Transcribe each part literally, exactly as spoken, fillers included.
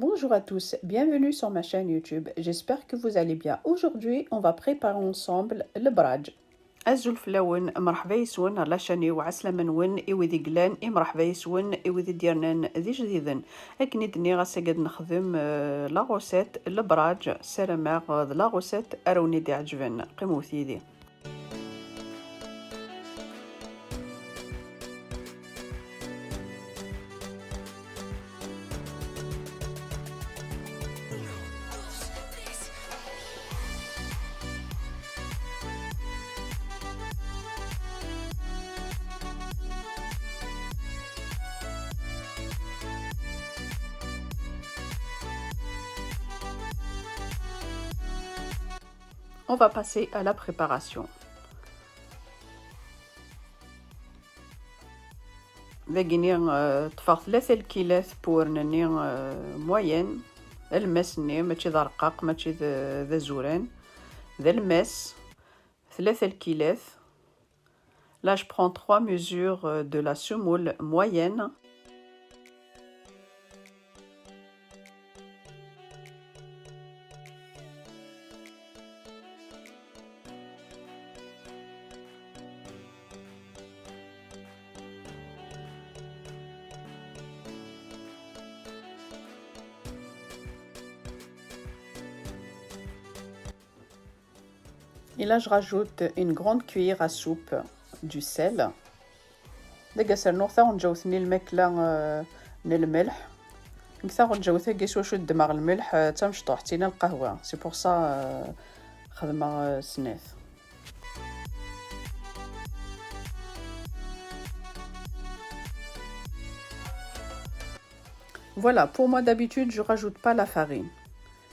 Bonjour à tous, bienvenue sur ma chaîne YouTube. J'espère que vous allez bien. Aujourd'hui, on va préparer ensemble le bradj. Azul fell-awen, mṛeḥba yes-wen ɣer la chaîne-iw, ɛeslama-nwen i wid i yellan, i mṛeḥba yes-wen i wid i d-yernan d ijdiden. Akken i d-nniɣ, ass-agi ad nexdem, euh, la recette, le bradj, ssarameɣ, euh, d la recette ara wen-id-iɛeǧben. Qqimet yid-i. On va passer à la préparation. Dagini, euh, ṭṭfeɣ tlata lkilat n wuren-nni, euh, moyenne, almas-nni, mačči d arqaq, mačči d, d azuran, d almas, tlata lkilat. Là, je prends trois mesures, euh, de la semoule moyenne. Et là, je rajoute une grande cuillère à soupe du sel. Dagi ad s-rnuɣ taɣenǧawt-nni n lmakla, euh, n lmelḥ. Deg taɣenǧawt-agi s wacu ddmeɣ lmelḥ, euh, d tamecṭuḥt, tina lqahwa. C'est pour ça, euh, xedmeɣ, euh, snat. Voilà, pour moi d'habitude, je rajoute pas la farine.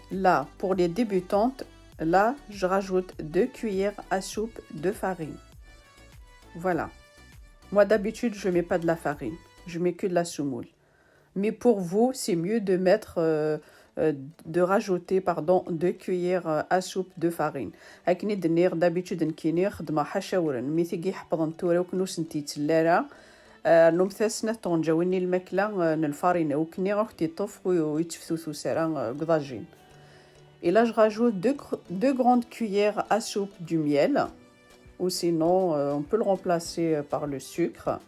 Là, pour les débutantes, là, je rajoute deux cuillères à soupe de farine. Voilà. Moi d'habitude, je mets pas de la farine. Je mets que de la semoule. Mais pour vous, c'est mieux de mettre, euh, euh, de rajouter, pardon, deux cuillères, euh, à soupe de farine. Akken i d-nniɣ, d'habitude nekkini xeddmeɣ ḥaca wuren. Mi tigi ḥeppḍen tura, ur ken-, ur sent-yettella ara. Euh, rnumt-as snat tɣenǧawin n lmakla, euh, n lfarina, akken ad k-d-iṭṭef u, u yetteftutus ara, euh, deg uḍajin. Et là, je rajoute deux cr-, deux grandes cuillères à soupe du miel. Ou sinon, euh, on peut le remplacer, euh, par le sucre.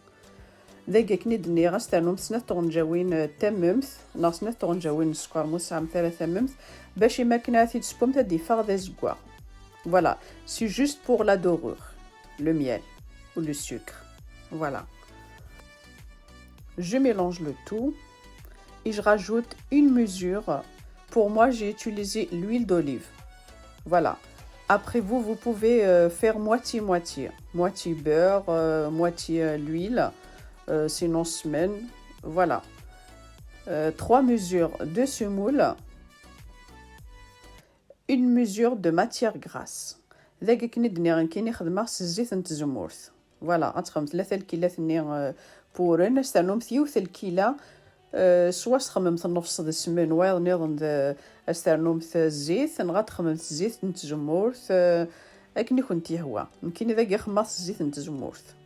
Dagi akken i d-nniɣ, ad s-ternumt snat tɣenǧawin, euh, tamemt, neɣ snat tɣenǧawin n sskeṛ, ma ur tesɛimt ara tamemt, bac imi akken ara t-id-tessewwemt ad d-yeffeɣ d azeggaɣ. Voilà, c'est juste pour la dorure, le miel ou le sucre. Voilà. Je mélange le tout et je rajoute une mesure. Pour moi, j'ai utilisé l'huile d'olive. Voilà. Après vous, vous pouvez, euh, faire moitié-moitié. Moitié beurre, euh, moitié, euh, l'huile, euh, sinon semaine. Voilà. Euh, trois mesures de semoule. Une mesure de matière grasse. Dagi akken i d-nniɣ nekkini xedmeɣ s zzit n tzemmurt. Voilà, ad txedmemt tlata lkilat-nni, euh, n wuren, ad s-ternumt yiwet lkila, euh, swa ad s-txedmemt nnefṣ d smen, wayeḍ nniḍen d, ad s-ternumt zzit, neɣ ad txedmemt zzit n tzemmurt, euh, akken i kent-yehwa. Nekkini dagi xedmeɣ s zzit n tzemmurt.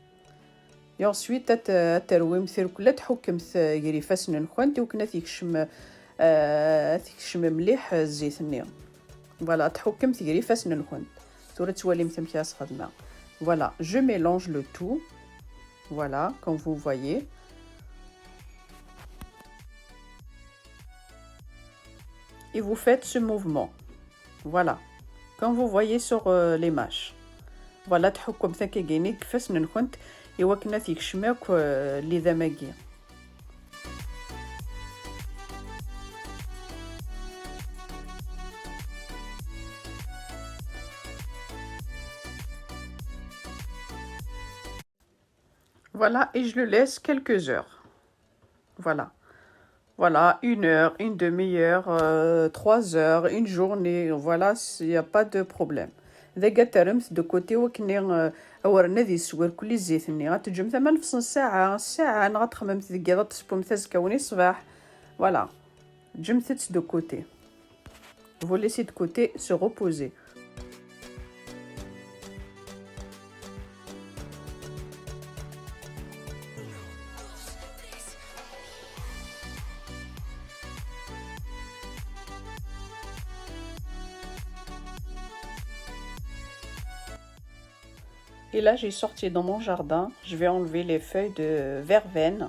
Et ensuite, ad, ad terwimt irkel, ad tḥukkemt, euh, gar ifassen-nkent, i wakken ad t-yekcem, euh, ad t-yekcem mliḥ, euh, zzit-nni. Voilà, ad tḥukkemt gar ifassen-nkent. Tura ad twalimt amek ara s-xedmeɣ. Voilà, je mélange le tout. Voilà, comme vous voyez. Et vous faites ce mouvement. Voilà. Comme vous voyez sur, euh, l'image. Voilà, tḥukkemt akkagini deg ifassen-nkent i wakken ad t-yekcem akk, euh, lidam-agi. Voilà, et je le laisse quelques heures. Voilà. Voilà, une heure, une demi-heure, euh, trois heures, une journée. Voilà, il n'y a pas de problème. Dagi ad terremt de côté wakken, euh, awren ad yeswirkul zzit-nni. Ad teǧǧemt ama nefṣ n ssaɛa, ssaɛa, neɣ ad txemmemt deg yiḍ, ad tessewwemt azekka-nni ṣṣbeḥ. Voilà. Ǧǧemt-tt de côté. Vous laissez de côté se reposer. Et là, j'ai sorti dans mon jardin, je vais enlever les feuilles de verveine.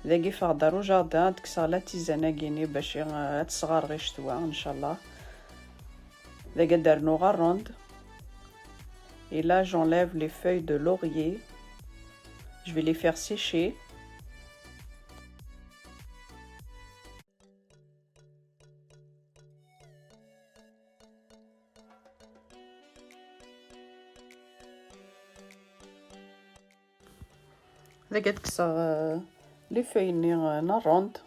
Dagi ffɣeɣ-d ɣer jardin, ad kkseɣ la tisane-agi-ni bac ad tt-sɣareɣ i ccetwa, ncallah. Dagi ad d-rnuɣ rrend. Et là, j'enlève les feuilles de laurier. Je vais les faire sécher. Dagi ad kkseɣ, euh, les feuilles-nni, euh, n rrend.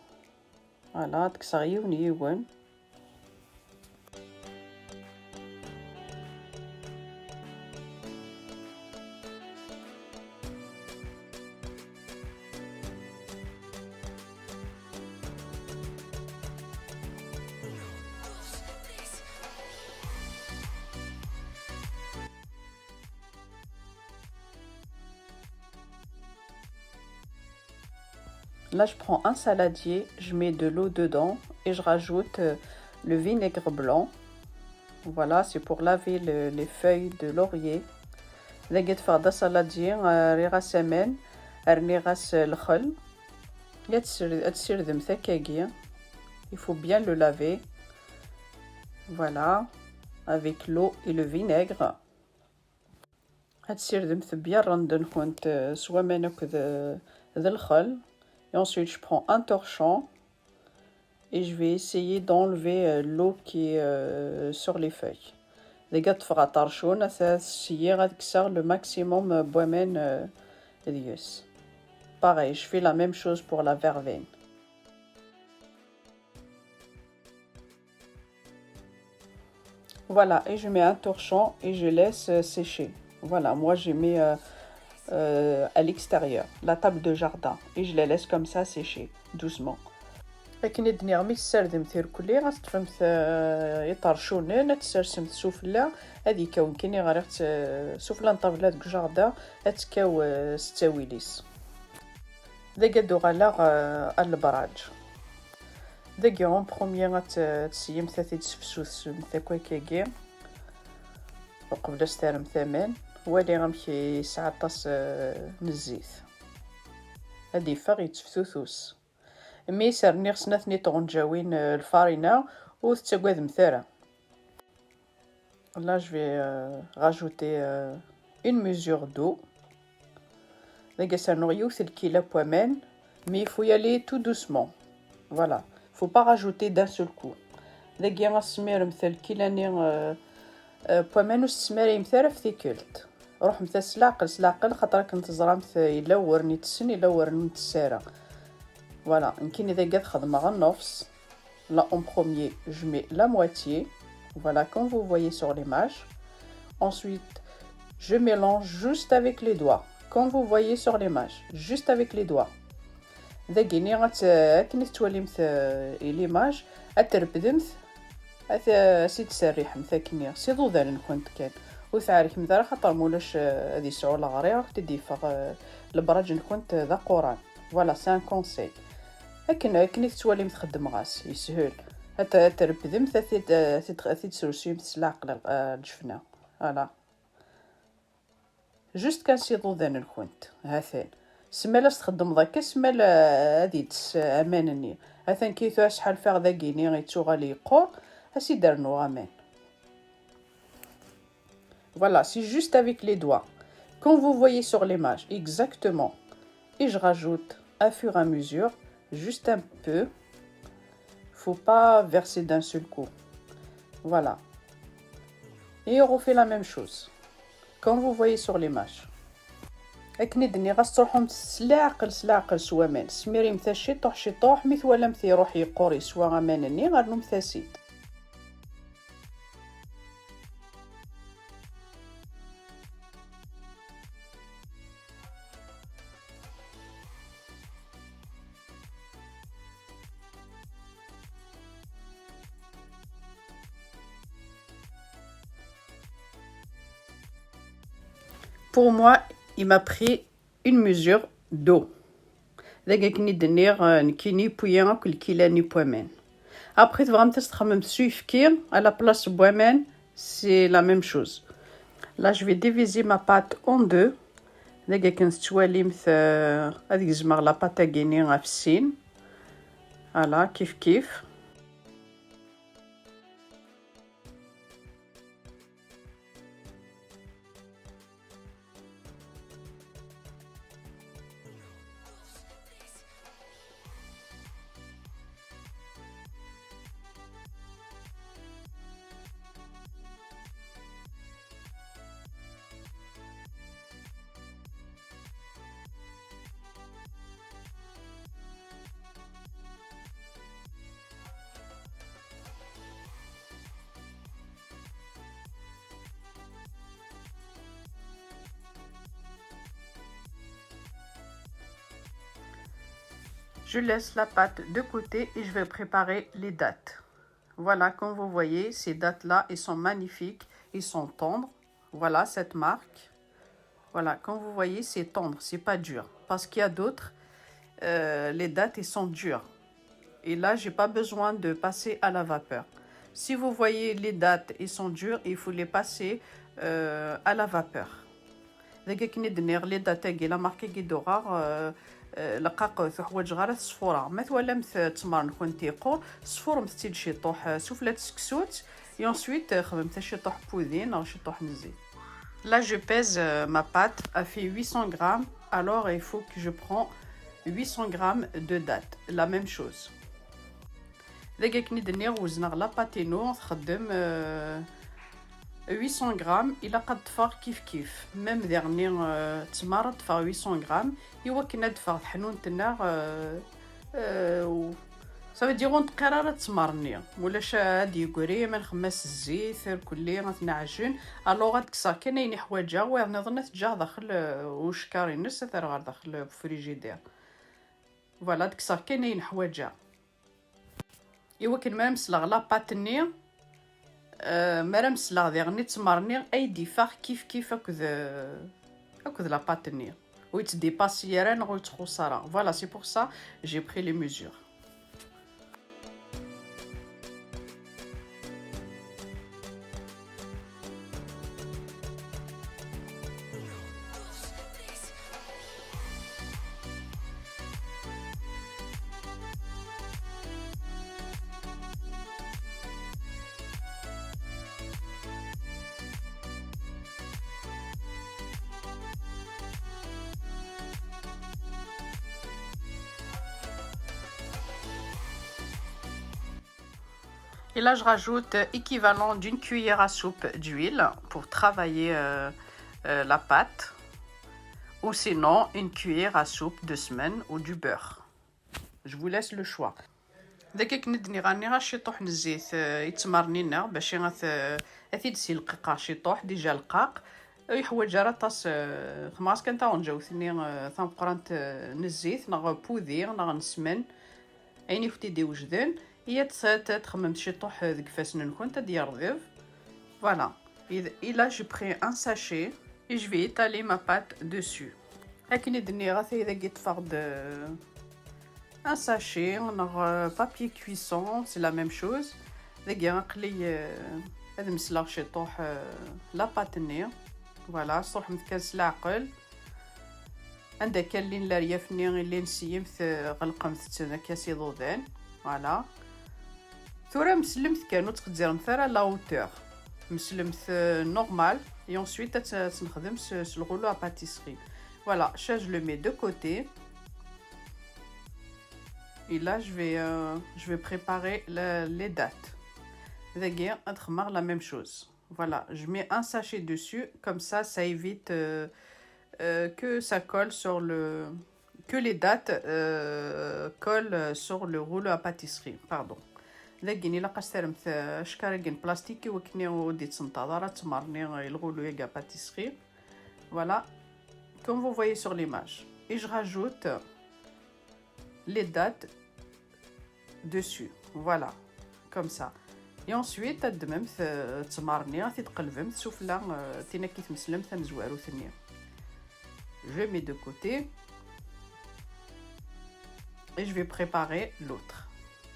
Voilà, ad kkseɣ yiwen yiwen. Là, je prends un saladier, je mets de l'eau dedans et je rajoute, euh, le vinaigre blanc. Voilà, c'est pour laver le- les feuilles de laurier. Dagi ṭṭfeɣ-d asaladi, euh, rriɣ-as aman, rniɣ-as lxel. Ad tessir- ad tessirdemt akkagi. Il faut bien le laver. Voilà, avec l'eau et le vinaigre. Ad tessirdemt bien rrend-nkent, euh, s waman akked, euh, d lxel. Et ensuite, je prends un torchon et je vais essayer d'enlever, euh, l'eau qui est, euh, sur les feuilles. Dagi ṭṭfeɣ aṭercun, ad essayer ad kkseɣ le maximum, euh, n waman, euh, deg-s. Pareil, je fais la même chose pour la verveine. Voilà, et je mets un torchon et je laisse, euh, sécher. Voilà, moi j'ai mis, euh, euh, à l'extérieur, la table de jardin, et je la laisse comme ça sécher doucement. Akken i d-nniɣ, mi tessardemt irkelli, ad teṭṭfemt, euh, iṭercunen, ad tessersemt sufella, ad yekkaw nekkini ɣriɣ-tt, euh, sufella n ṭṭabla deg jardin, ad tekkaw, euh, s ttawil-is. Dagi ad uɣaleɣ, euh, ar lebraǧ. Dagi, en premier, ad t- ad tesseyemt, ad t-id-tessefsusemt akk akkagi. Uqbel ad s-terremt aman, wali amek yesɛa aṭas, eh, n zzit. Ad d-yeffeɣ yetteftutus. Mi s-rniɣ snat n tɣenǧawin, eh, lfarina, ur tettagademt ara. Là, je vais, euh, rajouter, euh, une mesure d'eau. Dagi ad s-rnuɣ yiwet lkila n waman, mais il faut y aller tout doucement. Voilà, faut pas rajouter d'un seul coup. Dagi ad tesmiremt lkila-nni, euh, euh, n waman, ur s-tesmarayemt ara ɣef tikkelt. Ruḥemt-as s leɛqel, s leɛqel, xaṭer akken teẓramt, euh, yella uwren itessen, yella uwren ur ntess ara. Voilà, nekkini dagi ad xedmeɣ nnefs. Là, en premier, je mets la moitié. Voilà, comme vous voyez sur l'image. Ensuite, je mélange juste avec les doigts. Comme vous voyez sur l'image, juste avec les doigts. Dagini, ad t- akken i tettwalimt, euh, l'image, ad trebdemt, ad t- ad t-id-tserriḥemt akkenni, s iḍudan-nkent kan. Ur tɛerkemt ara, xaṭer ma ulac, euh, ad yesɛu leɣri, ad t-id-yeffeɣ, euh, lebraǧ-nkent d aquran. Voilà, c'est un conseil. Akken, akken i tettwalimt xeddmeɣ-as, yeshel. Ad t- ad trebdemt, ad t-id-, ad t-id-, ad t-id-srusuyemt s leɛqel, eh, lǧefna. Voilà. Juste kan s iḍudan-nkent. Ha-t-an. Simmal ad s-txeddmeḍ akka, simmal, eh, ad yettess aman-nni. Atan kitu ad s-ḥalfeɣ dagini, yettuɣal yeqqur, ad s-id-rnuɣ aman. Voilà, c'est juste avec les doigts. Comme vous voyez sur l'image, exactement. Et je rajoute à fur et à mesure, juste un peu. Faut pas verser d'un seul coup. Voilà. Et on refait la même chose. Comme vous voyez sur l'image. Akken i d-nniɣ, ad tettruḥumt s leɛqel, s leɛqel s waman. Smirimt-as ciṭuḥ, ciṭuḥ, mi twalamt iruḥ yeqqur, yeswa aman-nni, rnumt-as-id. Pour moi, il m'a pris une mesure d'eau. Dagi akken i d-nniɣ, eh, nekkini, wwiɣ akk lkila-nni n waman. Après, tebɣamt ad s-txedmemt s uyefki à la place n waman, c'est la même chose. Là, je vais diviser ma pâte en deux. Dagi akken tettwalimt, euh, ad gezmeɣ la pâte-agi-ni ɣef sin. Voilà, kif kif. Je laisse la pâte de côté et je vais préparer les dattes. Voilà, comme vous voyez, ces dattes-là, ils sont magnifiques, ils sont tendres. Voilà cette marque. Voilà, comme vous voyez, c'est tendre, c'est pas dur. Parce qu'il y a d'autres, euh, les dattes, ils sont durs. Et là, j'ai pas besoin de passer à la vapeur. Si vous voyez les dattes, ils sont durs, il faut les passer, euh, à la vapeur. Dagi akken i d-nniɣ, les dattes-agi, la marque-agi d-uɣeɣ, euh, euh, lqaqet, ur ḥwaǧeɣ ara ad t-sfureɣ. Ma twalamt, euh, ttmer-nkent yeqqur, sfuremt-tt-id ciṭuḥ, euh, sufella n tseksut, et ensuite, euh, xedmemt-as ciṭuḥ n wudi neɣ ciṭuḥ n zzit. Là, je pèse, euh, ma pâte, elle fait huit cents grammes, alors il faut que je prends huit cents grammes de dattes, la même chose. Dagi akken i d-nniɣ, wezneɣ la pâte-inu, txeddem, euh, huit cents grammes, ilaq ad ṭṭfeɣ kif kif. Même diɣenni, euh, ttmer ad ṭṭfeɣ huit cents grammes, i wakken ad d-teffeɣ teḥnunt-nneɣ, euh, euh, u-, ça veut dire ur neqqir ara ttmer-nni. Mulac ad d-yegri, ma nxemmem-as zzit, irkelli, ad t-neɛjen. Alors ad kkseɣ kan ayen i ḥwaǧeɣ, wayeḍ nniḍen ad t-ǧǧeɣ daxel, euh, ucekkaṛ-ines, ad t-rreɣ ɣer daxel, euh, ufrijidiṛ. Voilà, ad kkseɣ kan ayen ḥwaǧeɣ. Iwakken mi ara mesleɣ la pâte-nni, euh, mi ara mesleɣ diɣenni ttmer-nni, ay d-iffeɣ kif kif akked, euh, akked la pâte-nni. Ur yettdipasi ara neɣ ur yettxuṣṣ ara. Voilà, c'est pour ça j'ai pris les mesures. Et là, je rajoute équivalent d'une cuillère à soupe d'huile pour travailler, euh, euh, la pâte, ou sinon une cuillère à soupe de semaine ou du beurre. Je vous laisse le choix. Dagi akken i d-nniɣ, rniɣ-as ciṭuḥ n zzit, euh, i ttmer-nni-nneɣ, bac ad t-, ad t-id-silqiqeɣ ciṭuḥ, déjà lqaq. Ur yeḥwaǧ ara aṭas, euh, xemɣas kan taɣenǧawt-nni, euh, tameqqrant, euh, n zzit, neɣ n wudi, neɣ n ssmen. Ayen i kent-id-iwejden, i ad t-, ad txemmemt ciṭuḥ deg ifassen-nkent, ad d-yerḍeb. Voilà. Et, et là, je prends un sachet et je vais étaler ma pâte dessus. Akken i d-nniɣ, atay dagi ṭṭfeɣ-d, euh, un sachet, neɣ, euh, papier cuisson, c'est la même chose. Dagi aql-i, euh, ad mesleɣ ciṭuḥ, euh, la pâte-nni. Voilà, sruḥemt kan s leɛqel. Anda akka llin leryaf-nni i llin s yimt, ɣelqemt-ten akka s iḍudan. Voilà. Tura meslemt kan, ur ttqeddiremt ara la hauteur. Meslemt, euh, normal, et ensuite ad tt-, ad tt-nexdem s, s le rouleau à pâtisserie. Voilà, ça je le mets de côté. Et là, je vais, euh, je vais préparer le, les dattes. Dagi, ad xedmeɣ la même chose. Voilà, je mets un sachet dessus, comme ça, ça évite, euh, euh, que ça colle sur le, que les dattes, euh, collent sur le rouleau à pâtisserie. Pardon. Dagi ilaq ad s-terremt, euh, acekkaṛ-agi n plastique i wakken ur d-ittenṭaḍ ara ttmer-nni i lɣulu-agi à pâtisserie. Voilà, comme vous voyez sur l'image. Et je rajoute les dattes dessus. Voilà, comme ça. Et ensuite, ad d-temmem t-, ttmer-nni, ad t-id-tqelbem sufella, euh, tin akka i tmeslemt tamezwarut-nni. Je mets de côté et je vais préparer l'autre.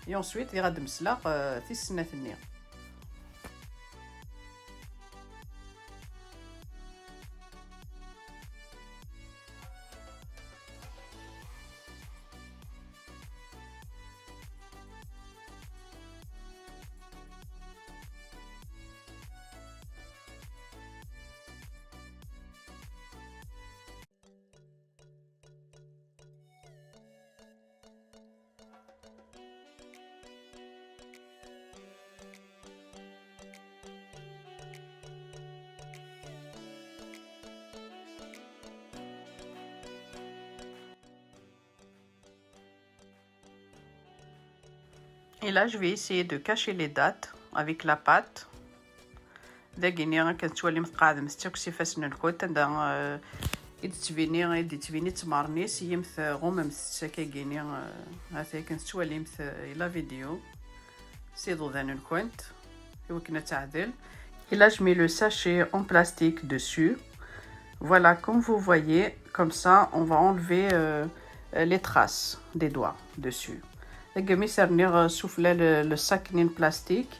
Et ensuite, ad d-mesleɣ, euh, tis snat-nni. Et là, je vais essayer de cacher les dattes avec la pâte. Dagini, akken tettwalim, tqeɛdemt-tt akk s ifassen-nkent, anda, euh, i d-tettbini, i d-tettbini ttmerni, s yimt, euh, ɣumemt-tt akkagini, euh, hati akken tettwalimt, euh, i la vidéo, s iḍudan-nkent, i wakken ad teɛdel. Et là, je mets le sachet en plastique dessus. Voilà, comme vous voyez, comme ça, on va enlever, euh, euh, les traces des doigts dessus. Dagi mi s-rniɣ, euh, sufella le, le sac-nni n plastique.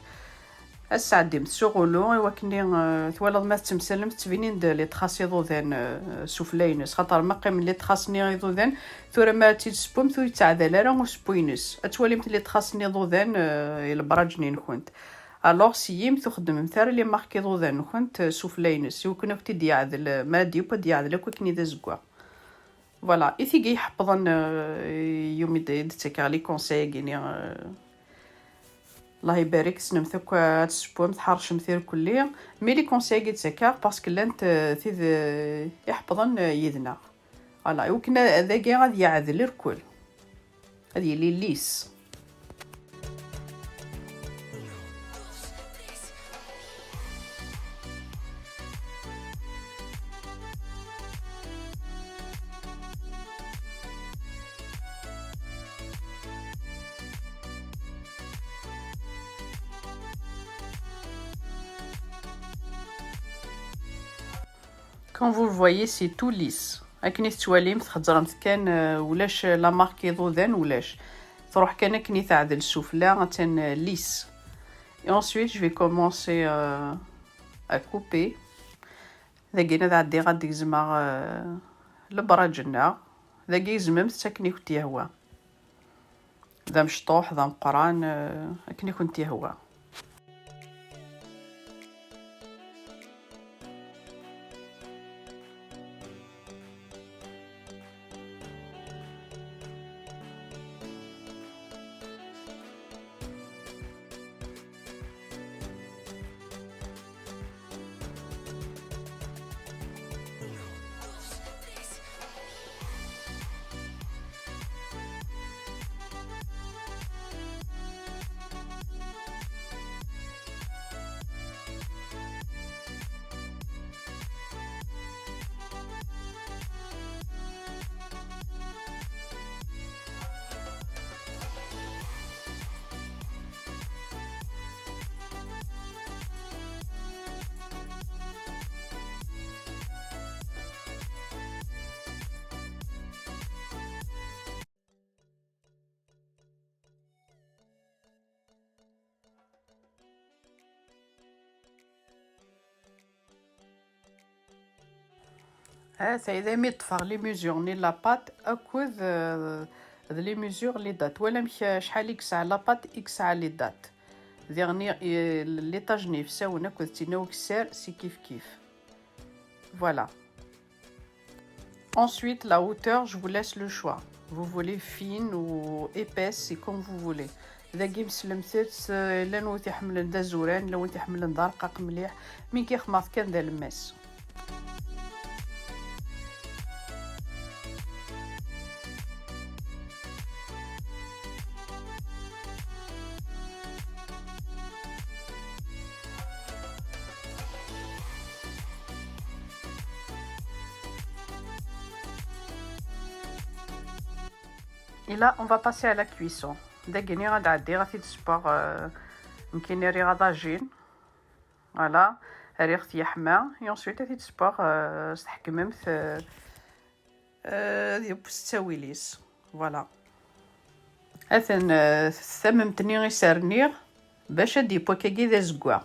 Ad sɛeddimt s uɣulu, i wakken, euh, twalaḍ ma tettemsalem, ttbinin-d les traces iḍudan, euh, sufella-ines. Xaṭer ma qqimen les traces-nni iḍudan, tura ma tt-id-tessewwemt, ur yettɛdal ara usewwi-ines. Ad twalimt les traces-nni iḍudan, euh, i lebraǧ-nni-nkent. Alors, s yimt ur xeddmemt ara les marques iḍudan-nkent, euh, sufella-ines. I wakken ad kent-id-yeɛdel, euh, ma ad d-yeww, ad d-yeɛdel akk akken i d azeggaɣ. Voilà, i tigi iḥeppḍen, euh, yumi d-, d-ttakeɣ les conseils-agi-nni, euh, Allah ibarek, tessnemt akk ad tessewwemt, tḥercemt irkelli. Mais les conseils-agi d-ttakeɣ parce que llant, euh, tid, euh, iḥeppḍen, euh, yid-neɣ. Voilà, i wakken a-, dagi ad yeɛdel irkel. Ad yili lisse. Comme vous le voyez, c'est tout lisse. Akken i tettwalimt, txezzremt kan, euh, ulac la marque iḍudan, ulac. Truḥ kan akken i teɛdel sufella, attan, euh, lisse. Et ensuite, je vais commencer, euh, à couper. Dagi ad ɛeddiɣ ad d-gezmeɣ, euh, lebraǧ-nneɣ. Dagi gezmemt-tt akken i kent-yehwa. D amecṭuḥ, d ameqqran, euh, akken i kent-yehwa. Ha-t-a, idami ṭṭfeɣ les mesures-nni n la pâte akked, euh, d les mesures n les dattes. Twalamt acḥal i yesɛa la pâte, i yesɛa les dattes. Diɣen, eh, l'étage-nni yefsawen akked tin n ukessar, c'est kif kif. Voilà. Ensuite, la hauteur, je vous laisse le choix. Vous voulez fine ou épaisse, c'est comme vous voulez. Dagi mselmet-tt, eh, llan wid iḥemmlen d azuran, llan wid iḥemmlen d arqaq mliḥ, mi k-ixmaḍ kan d alemmas. Et là, on va passer à la cuisson. Dagini ad ɛeddiɣ ad t-id-ssewweɣ, euh, nekkini riɣ aḍajin. Voilà, riɣ-t yeḥma. Et ensuite ad t-id-ssewweɣ, euh, s tḥekmemt, euh, euh, ad yeww s ttawil-is. Voilà. Atan, euh, tamemt-nni i s-rniɣ. Bac ad d-yeww akkagi d azeggaɣ.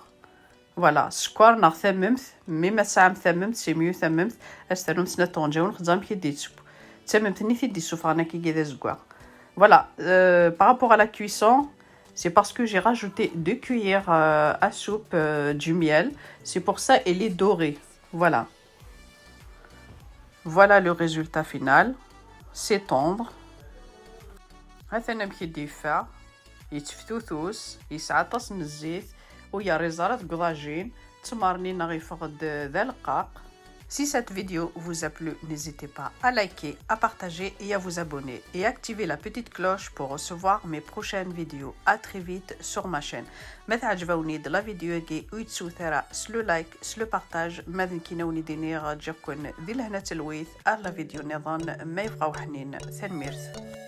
Voilà, sskeṛ neɣ tamemt, mi ma tesɛam tamemt, c'est mieux tamemt, ad s-ternumt snat tɣenǧawin, xeddmeɣ amek i d-yetteww. D tamemt-nni i t-id-yessufɣen akkagi d azeggaɣ. Voilà, euh, par rapport à la cuisson, c'est parce que j'ai rajouté deux cuillères, euh, à soupe, euh, du miel. C'est pour ça elle est dorée. Voilà. Voilà le résultat final. C'est tendre. Atan amek i d-yeffeɣ. Yetteftutus, yesɛa aṭas n zzit, ur yerriẓ ara deg uḍajin, ttmerni-nneɣ yeffeɣ-d d aleqqaq. Si cette vidéo vous a plu, n'hésitez pas à liker, à partager et à vous abonner et activer la petite cloche pour recevoir mes prochaines vidéos. À très vite sur ma chaîne. Ma teɛǧeb-awen-id la vidéo-agi, ur iyi-ttewwet ara s le like, s le partage, ma d nekkini ad wen-id-iniɣ ǧǧiɣ-ken di lehna d talwit, ar la vidéo nniḍen, ma yebɣa uḥnin. Tanemmirt.